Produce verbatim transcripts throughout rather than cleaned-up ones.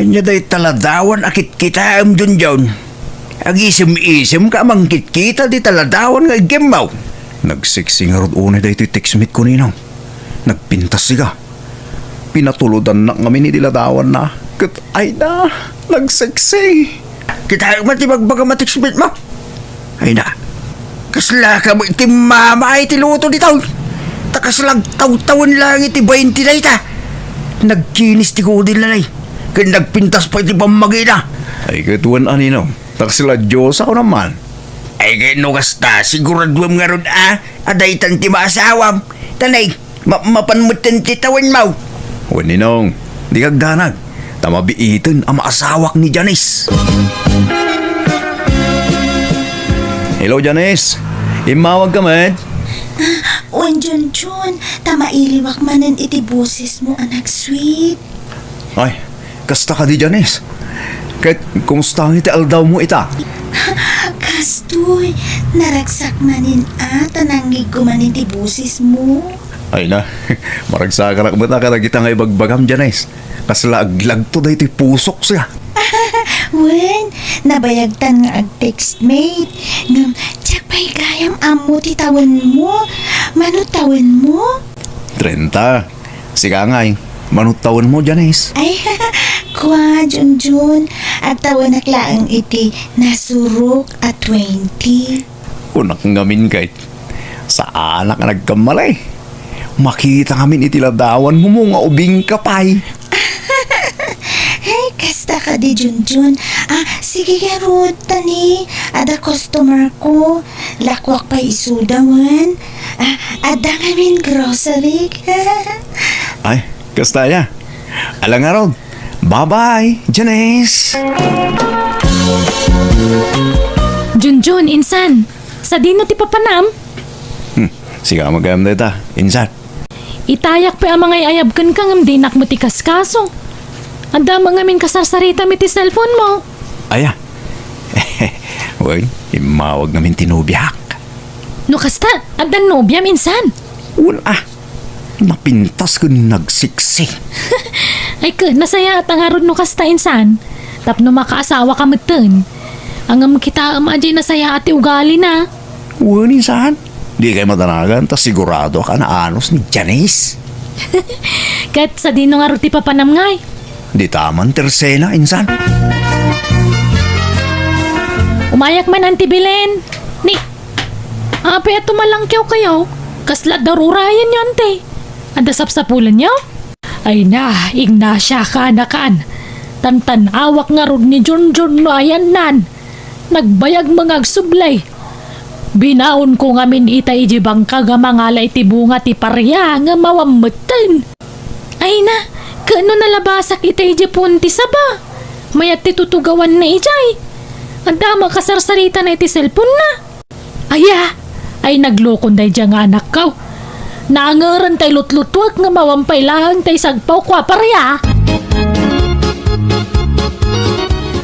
Ania dayta ladawan a kitkitaem, Junjun? Agisem-isemka a mangkitkita dita ladawan nga iggem mo. Nagseksi ngarud unay daytoy textmate ko, Ninong. Nagpintas siga. Pinatulodannak ngamin iti ladawanna. Ket, ay na, nagseksi. Kitaem met ti bagbagam a textmate mo. Ay na, kasla ka met ti mama ay ti luto ditoy. Ta kasla agtawtawen lang iti bainti dayta. Nagkinis ti kudil na lay. Ken nagpintas pay ti pammagina. Ay, ket wen a, Ninong. Ta kasla Dios a kunam man. Ay, ket no kasta, siguraduem ngarud a, a daytan ti maasawam. Tanay, ma-, mapan metten ti tawenmo. Wen, Ninong, dika agdanag, ta mabiiten a maasawak ni Janice. Hello, Janice. Immawag ka met? Wen, Junjun, ta mailiwak manen iti bosesmo a nagsweet. Ay, kasta kadi, Janice? Ket kumusta ti aldawmo ita? Kastoy, naragsak manen a, ta nangngegko manen ti bosesmo. Ay na, maragsakanak met a kadagita nga ibagbagam, Janice. Kasla aglagto daytoy pusok siya. Wen, nabayagtan nga ag-textmate. Ngem, diak pay gayam ammo ti tawenmo. Mano tawenmo? Trenta. Sika ngay, mano tawenmo, Janice? Ay, kua, Junjun, agtawenak laeng iti nasurok a twenty. Kunak ngamin ket, saanak a nagkamali. Makita ngamin iti ladawanmo nga ubingka pay. Ay, kasta kadi, Junjun. Ah, sige, ngarud, ta ni, adda customer ko. Lakuak pay isuda wen. Ah, adda ngamin grocery. Ay, kasta aya. Ala ngarud. Bye-bye, Janice. Junjun, insan. Sadino ti papanam? Hmm, sika met gayam dayta, insan. Itayak pay a mangay-ayab kenka ngem dinak met ikaskaso. Adda met ngamin kasarsaritam iti cellphone mo. Aya. Wen, immawag ngamin ti nobiak. No kasta, addan nobiam, insan? Wen a. Napintas ken nagseksi. Ay ket, nasayaat a ngarud no kasta, insan. Tapno makaasawaka metten. Ngem kitaem a diay nasayaat ti ugalina. Wen, insan. Dikay madanagan ta siguradoak a naanos ni Janice. Ket sadino ngarud ti papanam ngay? Dita man ti Rosena, insan. Umayak man, Auntie Belen. Ni, apay a tumalangkewkayo? Kasla darurayenyo, Auntie? Adda sapsapulenyo? Ay na, Ignacia, kaanakan. Tantan-awak ngarud ni Junjun no ayannan. Nagbayag nga agsubli. Binaonko ngamin ita idiay bangkag a mangala iti bunga ti paria ngem awan metten. Ay na, ket no nalabasak ita idiay puon ti saba, mayat ti tutugawanna idiay. Adda met kasarsaritana iti cellphone-na. Aya, ay naglokon daydiay nga anakko. Naangeren tay lutlutuek ngem awan pay laeng tay sagpawko a paria.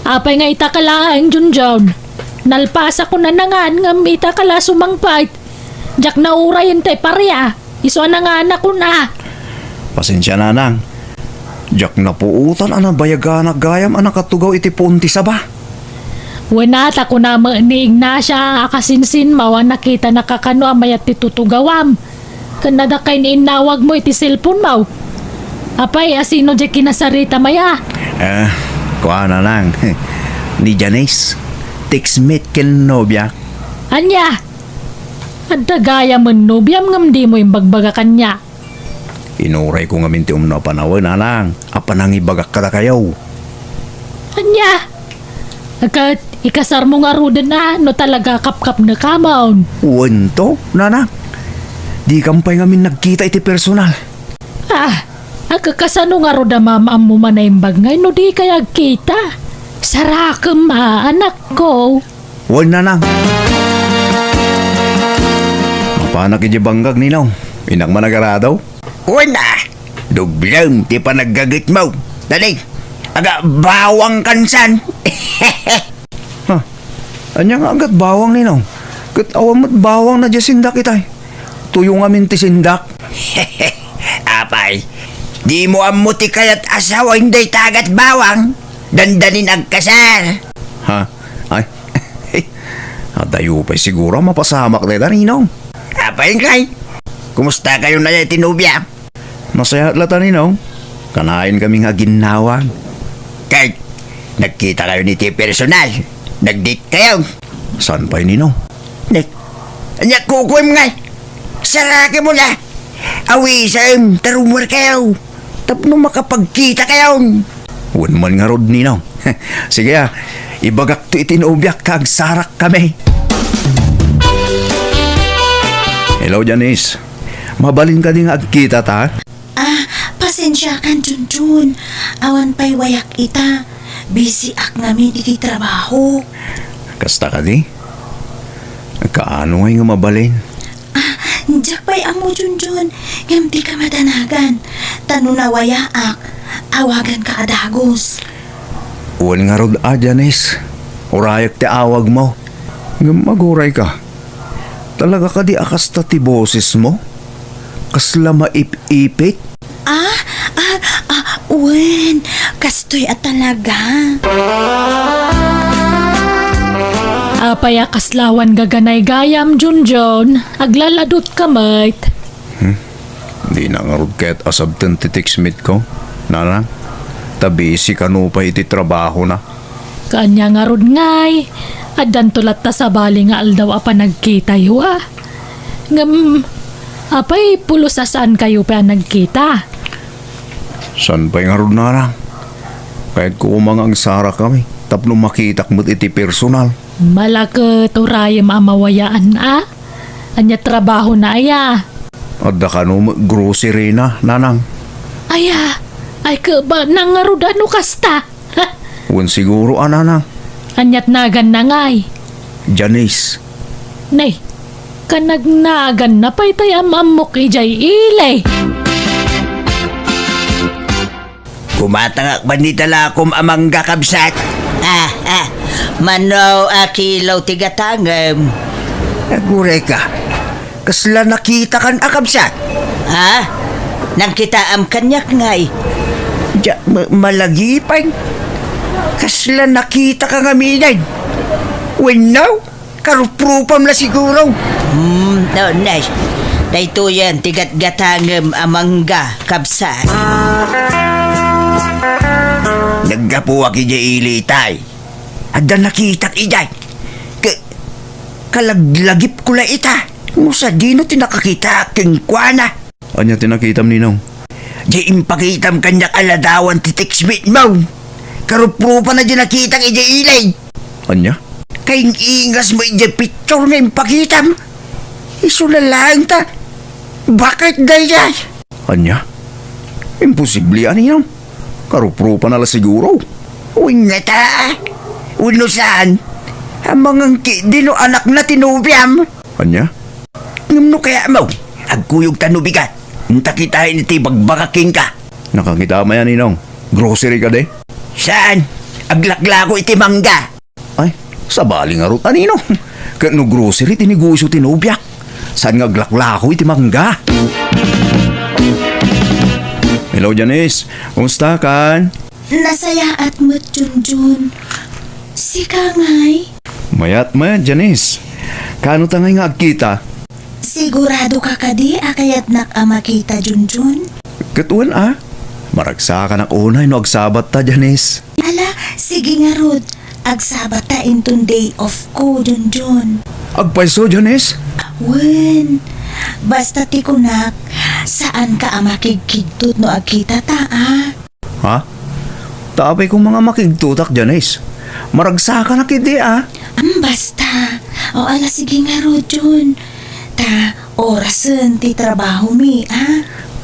Apay nga ita ka laeng, Junjun? Nalpasakon a nangan ngem ita ka la sumangpet. Diak naurayen tay paria. Isu a nanganakon a. Pasensia, nanang. Diak napuotan a nabayaganak gayam a nakatugaw iti puon ti saba. Wen a, ta kuna met ni Ignacia a kasinsinmo a nakitanaka kano a mayat ti tutugawam. Ken adda kay ni innawagmo iti cellphone-mo. Apay, asino diay kinasaritam aya? Eh, kua, nanang. Ni Janice. Textmate ken nobiak. Ania? Adda gayamen nobiam ngem dimo imbagbaga kaniak. Inurayko ngamin ti umno a panawen, nanang, a panangibagak kadakayo. Ania? Ket ikasarmo ngaruden a no talaga kapkapnekamon. Wento, nanang. Dikam pay ngamin nagkita iti personal. Ah, agkakasano ngarud a maam-ammo man a imbag ngay no dikay agkita? Sarakem a, anakko. Wen, nanang. Mapanak idiay bangkag, Ninong. Innak man agarado. Wen a, dublem ti panaggagetmo. Dali, aga bawang kansan. Ha? Ania nga agat bawang, Ninong? Ket awan met bawang na diay sindak itay. Tuyo ngamin ti sindak. Apay, dimo ammo ti kayat a sawen dayta agat bawang? Dandanin agkasar. Ha? Ay. Adayo pay siguro a mapasamak dayta, Ninong. Apay ngay? Kumusta kayo na ti nobia? Nasayaat lata, Ninong. Kanayon kami nga aginnawag. Kay, nagkita kayo ni ti personal. Nag-date kayo. Saan pay, Ninong? Nek, anya kukuem ngay? Saraki mo na. Awisem, tarumwer kayo. Tapno makapagkita kayo. Wen man ngarud, Ninong. Sige, ah, ibagak to iti nobiak ta agsarak kami. Hello, Janice. Mabalin kadi nga agkita ta? Ah, pasensiakan, Junjun. Awan pay wayak ita. Busy ak ngamin iti trabaho. Kasta kadi? Kaano ngay nga mabalin? Ah, diak pay ammo, Junjun. Ngem dika madanagan. Ta no nawayaak, awaganka a dagus. Wen ngarud a, Janice. Urayak ti awagmo. Ngem aguray ka. Talaga kadi a kasta ti boses mo? Kasla maip-ipit? Ah, ah, ah, wen, kastoy a talaga. Apay a kasla awan gaganaygayam, Junjun? Aglaladutka met. Hmm? Dina ngarud ket asabten ti text meet ko, Nanang. Ta busy kano pay iti trabahona. Kaanya ngarud ngay, addanto latta sabali nga aldaw a panagkitayo, a. Ngem, apay pulos a saankayo pay a nagkita? Saan pay ngarud, Nanang? Kayatko koma nga agsarakami tapno makitak met iti personal. Malaket urayem a mawayaan, a? Ania trabahona aya? Adda kano met grocery na, Nanang. Aya, ay keba nang ngarud a no kasta? Wen siguro a, Nanang. Aniat naganna ngay? Janice. Nay, kanagnaganna pay tay am-ammok idiay ili. Kumatangak man ni talakom a mangga, kabsat. Ah, ah, mano a kilo ti gatangem? Aguray ka. Kasla nakitakan a kabsat? Ha? Nangkitaam kaniak ngay? Dia, ma-, malagipay. Kasla nakitaka ngamin. Wenno? Karuprupam la siguro. Hmm, no, nice. Daytoyen ti gatgatangem a mangga, kabsat. Naggapuak idiay ili tay. Adda nakitak idiay. Ka-, kalaglagipko la ita. No sadino ti nakakita kenkuana. Ania ti nakitam, Ninong? Di impakitam kaniak a ladawan ti text meet mo. Karuprupana di nakitak idiay ili. Ania? Kaing-ingas mo idiay picture nga impakitam. Isu na laeng ta. Bakit daydiay? Ania? Imposible a, Ninong. Karuprupana la siguro. Uy, ngata. Wenno saan? Amangan ketdi no anakna ti nobiam. Ania? Ngem no kayatmo, agkuyogta no bigat. Inta kitaen iti bagbagak kenka. Nakakita mayan, Ninong. Grocery kadi? Saan? Aglaklako iti mangga. Ay, sabali ngarud a, Ninong. Ket no grocery ti negosyo ti nobiak, saan nga aglaklako iti mangga? Hello, Janice. Kumusta kan? Nasayaat met, Junjun. Sika ngay? Mayat met, Janice. Kaano ta ngay nga agkita? Sigurado ka kadi a kayatnak a makita, Junjun? Ket wen a. Maragsakanak unay no agsabatta, Janice. Ala, sige ngarud. Agsabatta inton day off ko, Junjun. Agpayso, Janice? Wen, basta ti kunak, saanka a makigkigtot no agkitata, a? Ha? Ta apay koma nga makigtotak, Janice? Maragsakanak idi, a? Am, basta. O, ala, sige ngarud, Jun. Ta orasen ti trabahomi, a?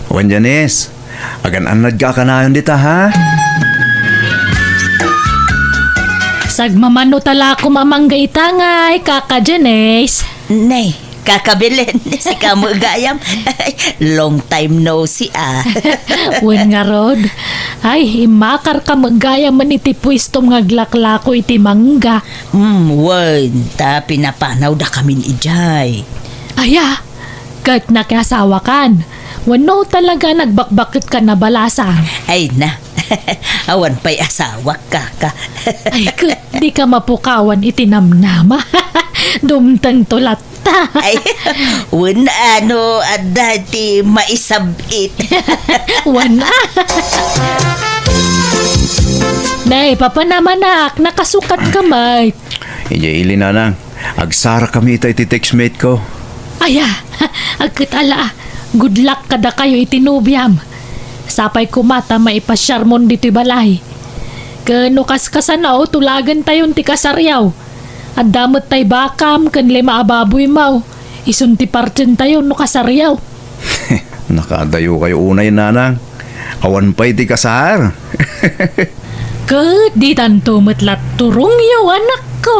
Wen, Janice. Agan-annadka a kanayon dita, ha? Sagmamano talakom a mangga ita ngay, Kaka Janice. Nay, Kaka Belen, sika met gayam. Long time no see, a. Wen ngarud. Ay, immakarka met gayam iti puestom nga aglaklako iti mangga. Hmm, wen, ta pinapanawdakamin idiay. Aya, ket nakiasawakan. Wenno talaga nagbakbaketkan a balasang? Ay na, awan pay asawak, kaka. Ay, ket dika mapukawan iti namnama. Dumtengto latta. Ay, wen, ano, adda ti maisab-it. Wen, a. Nay, papanamanak, nakasukatka met. Idiay ili, nanang. Agsarakami ita iti textmate ko. Aya, agket ala, good luck kadakayo iti nobiam. Sapay koma ta maipasiarmon ditoy balay. Ken no kaskasano, tulagentayon ti kasariaw. Adda met tay bakam ken lima a baboymo. Isun ti partientayo no kasariaw. Nakadayokayo unay, nanang. Awan pay ti kasar. Ket ditanto met la turongyo, anakko.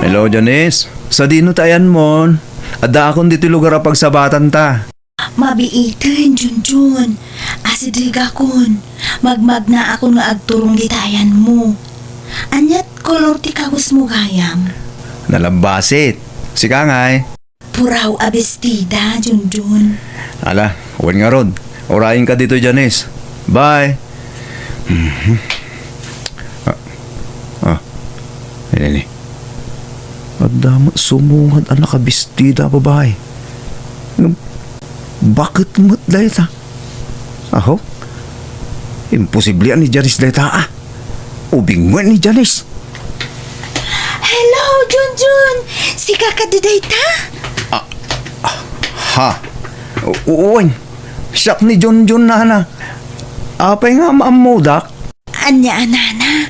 Hello, Janice. Sadino ti ayanmon? Addaakon ditoy lugar a pagsabatanta. Mabiiten, Junjun. Asidegakon. Magmagnaakon nga agturong dita ayanmo. Aniat kolor ti kawesmo gayam? Nalabbasit. Sika ngay? Puraw a bestida, Junjun. Ala, wen ngarud. Urayenka ditoy, Janice. Bye. Mhm. Ah. Ah. Ini, ini. Adda met sumungad a nakabestida a babai. Ngem, baket met dayta? Aho? Imposible a ni Janice dayta, a. Ubing met ni Janice. Hello, Junjun! Sika kadi dayta? Ah, ha? U-, wen, siak ni Junjun, nana. Apay nga maammodak? Ania a, nana?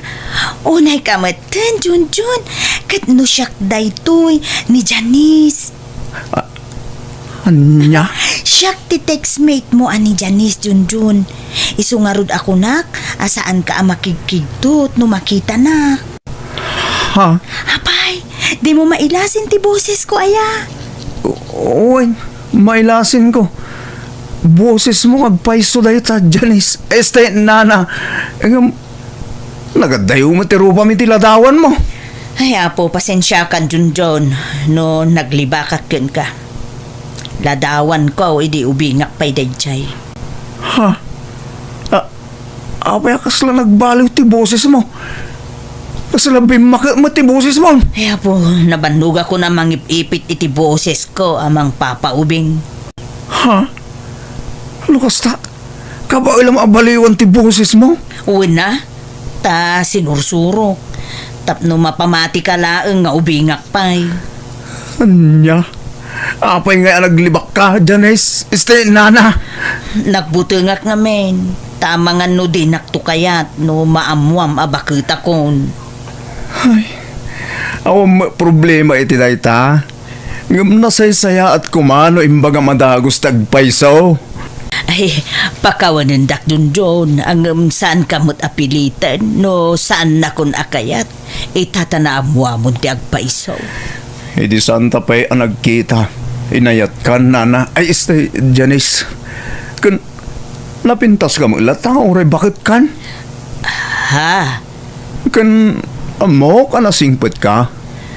Unayka metten, Junjun. Ket no siak daytoy, ni Janice. Ah, ania? Siak ti textmate mo a ni Janice, Junjun. Isu ngarud a kunak a saanka a makigkigtot no makitanak. Ha? Apay, dimo mailasin ti bosesko, aya? O-, wen, mailasinko. Bosesmo nga agpayso dayta, Janice. Este, nana. Ngem, nagadayo met ti rupam iti ladawanmo. Ay, Apo, pasensiakan, Junjun, no naglibakak kenka. Ladawanko idi ubingak pay daydiay. Ha? A-, apay a kasla nagbaliw ti bosesmo? Kasla bimmaket met ti bosesmo? Ay, Apo, nabannogakon a mangip-ipit iti bosesko a mangpapaubing. Ha? No kasta, kabaelam a baliwan ti bosesmo? Wen a, ta sinursurok. Tapno mapamatika laeng nga ubingak pay. Ania? Apay ngay a naglibakka, Janice? Este, nana? Nagbutengak ngamin. Ta amangan no dinakto kayat no maammoam a baketakon. Ay, awan met problema iti dayta. Ngem nasaysayaat koma no imbagam a dagus ti agpayso. Ay, pakawanendak, Junjun, ngem saanka met a piliten no saannakon a kayat. Ita ta naammoamon ti agpayso. Idi saanta pay a nagkita, inayatkan, nana, ay, este, Janice. Ken napintaska met latta nga uray baketkan? Ha? Ken ammok a nasingpetka?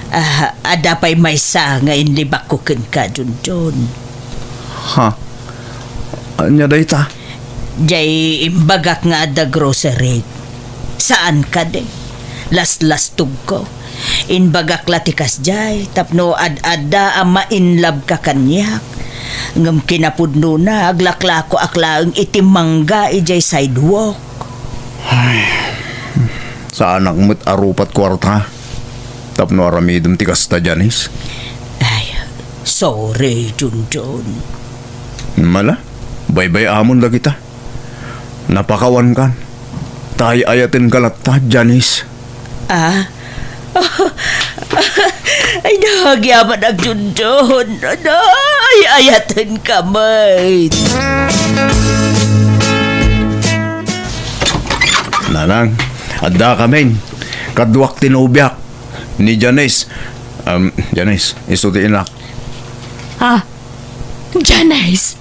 Ah, adda pay maysa nga inlibakko kenka, Junjun. Ha? Ania dayta? Jay imbagak nga adda grocery. Saan kadi? Laslastogko. Imbagak la ti kasjay tapno ad-adda a ma-in love ka kaniak. Ngem kinapudnona, aglaklakoak laeng iti mangga idiay sidewalk. Ay, saanak met a rupat kuarta tapno aramidem ti kasta, Janice. Ay, sorry, Junjun. Mala, baybay-amon dagita. Napakawankan. Ta ay-ayatenka latta, Janice. Ah? Ay, nagyaman, Junjun. Ay, ayatenka met. Nanang, addakamin. Kaduak ti nobiak. Ni Janice. Um, Janice, isu ti inak. Ah, Janice?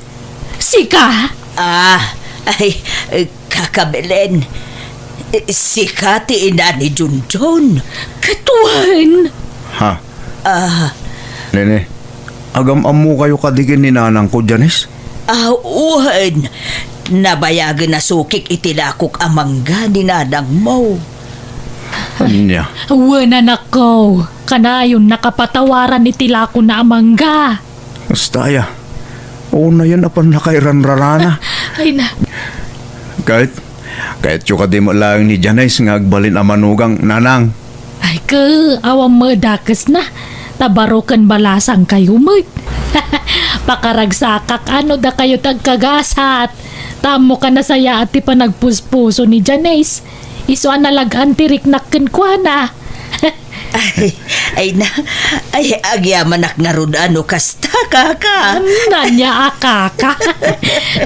Sika? Ah, ay, eh, Kaka Belen, eh, sika ti ina ni Junjun? Ket wen. Ha? Ah. Nene, Agam-ammokayo kadi ken ni nanangko, Janice? Ah, wen. Nabayagen a sukik iti lakok a mangga ni nanangmo. Ania? Wen, anakko. Kanayon a kapatawaran iti lakona a mangga. Kasta aya. Unayen a pannakairanrarana. Ay na. Ket, kayatyo kadi met laeng ni Janice nga agbalin a manugang, nanang? Ay, ke, awan met dakesna. Ta baro ken balasangkayo met. Pakaragsakak a no dakayo ti agkagasat. Ta ammo a nasayaat ti panagpuspuso ni Janice. Isu a nalag-an ti riknak kenkuana. Ay, ay na, ay, agyamanak ngarud a no kasta, kaka. Ania a kaka?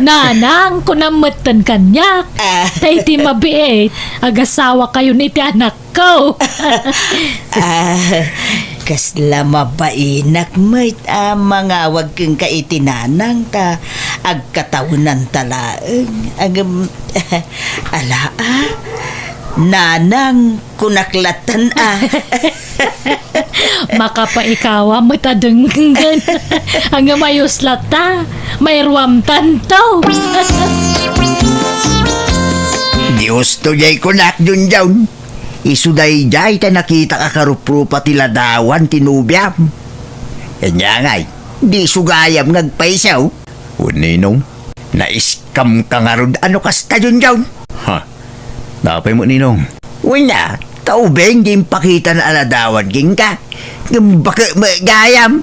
Nanang, kunam metten kaniak. Ah. Ta iti mabiit, agasawakayon iti anakko. Ah, kasla mabainak met a mangawag kenka iti nanang ta agkatawenanta laeng. Agem, ala, ah, nanang, kunak lattan a. Makapaikawa met a denggen. Ngem ayos latta, mairuamtanto. Dios to jay kunak, Junjun. Isu daydiay ta nakitak a karuprupa ti ladawan ti nobiam. Ania ngay, di isu gayam nga agpayso? Wen, Ninong. Naiskamka ngarud a no kasta, Junjun? Ha? Apay met, Ninong? Wen a, ta ubing ti impakitana a ladawan kenka. Ngem baket met gayam.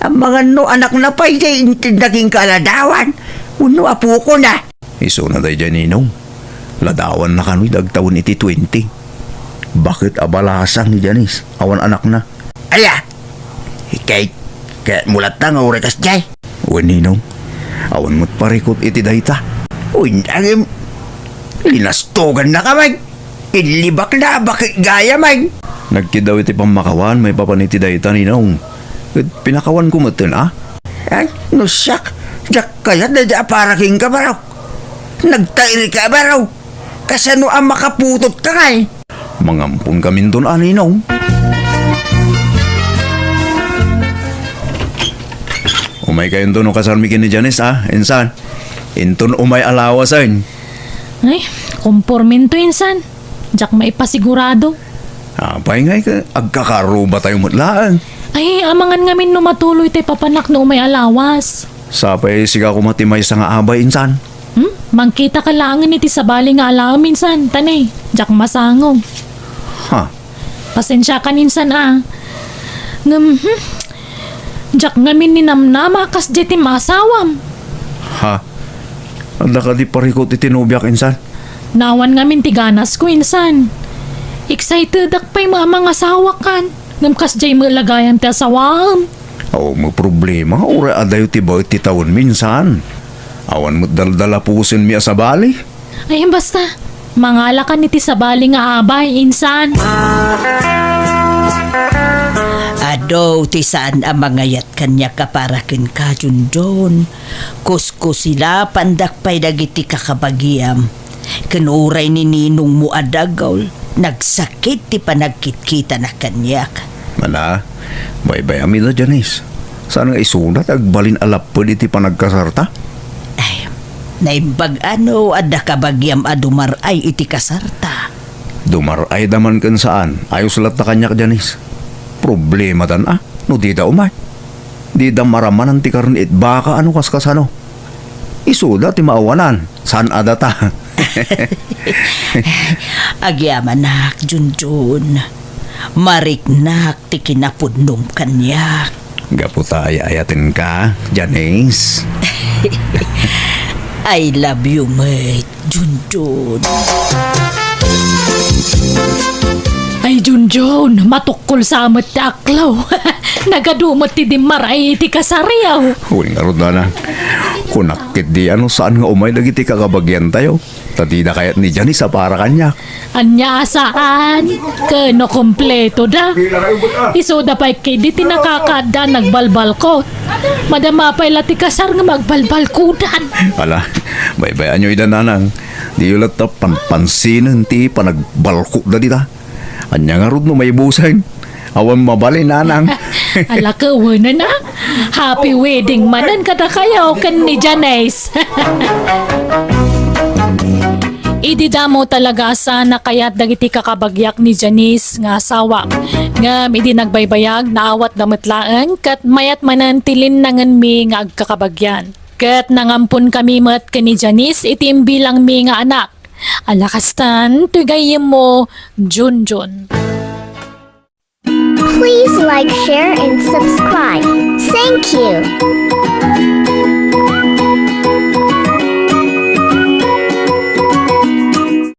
Amangan no anakna pay ti intedna kenka a ladawan wenno apokona. Isuna daydiay, Ninong. Ladawanna kano idi agtawen iti twenty. Baket a balasang ni Janice, awan anakna. Aya! Kay, kayatmo latta nga uray kasdiay? Wen, Ninong. Awan met parikut iti dayta. Wen, ngem, linastogannaka met. Inlibakna a baket gayam met. Nagkiddaw iti pammakawan maipapan iti dayta, Ninong. Ket pinakawanko metten, a? Ay, no siak, diak kayat daydi a para kenka, barok. Nagtairika, barok. Kasano a makaputotka ngay? Mangamponkaminton a, Ninong. Umaykayonto no kasarmi ken ni Janice, a, insan. Inton umay a lawasen. Ay, kompormento, insan. Diak maipasigurado. Apay ngay ket agkakarubatayo met laeng? Ay, amangan ngamin no matuloy ti papanak no umay a lawas. Sapay sika koma ti maysa nga abay, insan. Hmm? Mangkitaka laengen iti sabali nga alaem, insan. Ta ne, diak masango. Ha? Pasensiakan, insan, a. Ngem, hmm, diak ngamin ninamnama a kasdiay ti maasawam. Ha? Adda kadi parikut iti nobiak, insan? Naawan ngamin ti ganasko, insan. Excitedak pay met a mangasawakan. Ngem kasdiay met la gayam ti asawaem. Awan met problema, uray adayo ti baet ti tawenmi, insan. Awan met daldalapusenmi a sabali. Ay, basta, mangalakan iti sabali nga abay, insan. Adu ti saan a mangayat kaniak a para kenka, Junjun. Kuskusilapandak pay dagiti kakabagiam. Ken uray ni ninongmo a dagul, nagsakit ti panagkitkitana kaniak. Mana, baybay-am ida, Janice. Saan nga isuna ti agbalin a lapped iti panagkasarta? Ay, naimbag a no adda kabagiam a dumar-ay iti kasarta. Dumar-ayda man ken saan, ayos latta kaniak, Janice. Problematan a no dida umay. Dida maramanan ti karne it baka a no kaskasano. Isuda ti maawanan, saan a data. Agyamanak, Junjun. Mariknak ti kinapudnom kaniak. Gapu ta ay-ayatenka, Janice. I love you met, Junjun. Ay, Junjun, matukkol sa met ti aklaw. Nagadu met ti dimmar-ay iti kasariaw. Wen ngarud, nanang. Kunak ketdi a no saan nga umay dagiti kakabagiantayo. Ta dida kayat ni Janice a para kaniak. Ania a saan? Ken no kompleto da. Isuda pay ketdi ti nakakaadda a nagbalbalkot. Madama pay la ti kasar nga magbalbalkudan. Ala, baybay-anyo ida, nanang. Diyo latta panpansinen ti panagbalkotda dita. Ania ngarud no maibusen? Awan mabalin, nanang. Ala, kawanan a. Happy wedding manen kadakayo ken ni Janice. Idi damo talaga a saan a kayat dagiti kakabagyak ni Janice nga asawak. Ngem idi nagbaybayag, naawatda met laeng ket mayat manen ti linnangenmi nga agkakabagyan. Ket nangampon kami met ken ni Janice iti imbilangmi nga anak. Alakastan, toy gayyemmo, Junjun. Please like, share, and subscribe. Thank you.